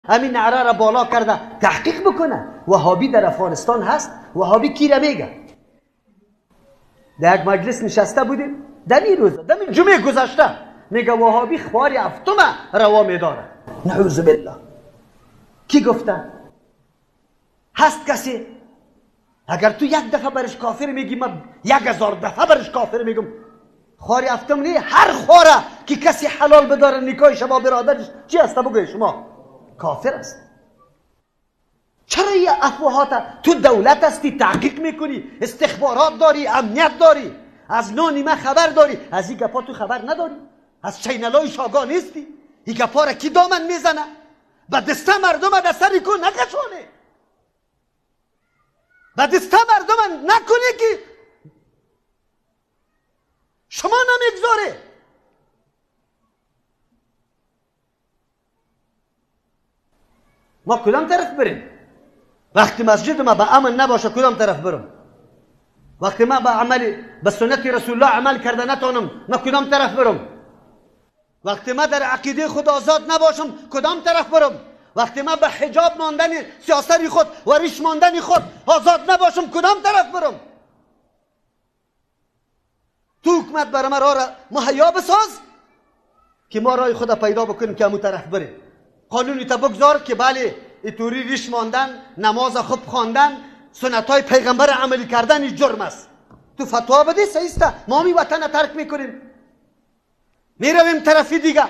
همین نعره را بالا کرده تحقیق بکنه. وهابی در افغانستان هست؟ وهابی کی را میگه؟ در یک مجلس نشسته بودیم در این روز، در این جمعه گذشته، میگه وهابی خوار هفتم روا میداره. نعوذ بالله. کی گفته؟ هست کسی؟ اگر تو یک دفعه برش کافر میگی، من 1000 دفعه برش کافر میگم. خوار هفتم نه، هر خواره که کسی حلال بداره نکاح شما برادرش چی هست بگوی شما کافر است. چرا یه افواهات؟ تو دولت هستی، تحقیق میکنی، استخبارات داری، امنیت داری، از نان ما خبر داری، از این گپا تو خبر نداری، از چینلای شاگاه نیستی. این گپا را کی دامن میزنه؟ به دسته مردم در سر کو نکشانه، به دسته مردم نکنی که شما نمیگذاره. ما کدام طرف بریم؟ وقتی مسجد ما به امن نباشه کدام طرف برم؟ وقتی ما به عمل به سنت رسول الله عمل کرده نتونم، ما کدام طرف برم؟ وقتی ما در عقیده خود آزاد نباشم کدام طرف برم؟ وقتی ما به حجاب ماندن سیاست خود و ریش ماندن خود آزاد نباشم کدام طرف برم؟ تو حکومت برای ما راه مهیا بساز که ما راه خود پیدا بکنیم که همون طرف بریم. قانونی تا بگذار که بله ایطوری ریش ماندن، نماز خوب خواندن، سنت های پیغمبر عملی کردن این جرم است. تو فتوا بده صحیح است، ما می وطن ترک میکنیم میرویم طرفی دیگه.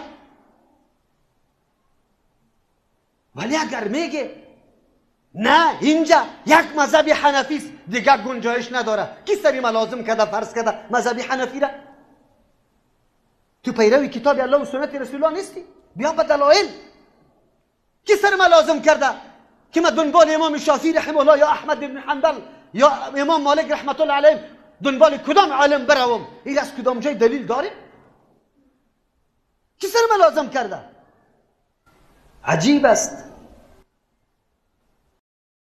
ولی اگر میگه نه اینجا یک مذهب حنفی است دیگه گنجایش نداره، کی سری ما لازم کرده فرض کرده مذهب حنفی را؟ تو پیروی کتاب الله و سنت رسول الله نیستی، بیا به دلایل. کی سر ما لازم کرده که ما دنبال امام شافعی رحمه الله یا احمد بن حنبل یا امام مالک رحمت الله علیه دنبال کدام عالم بروم؟ این از کدام جای دلیل داریم؟ کی سر ما لازم کرده؟ عجیب است.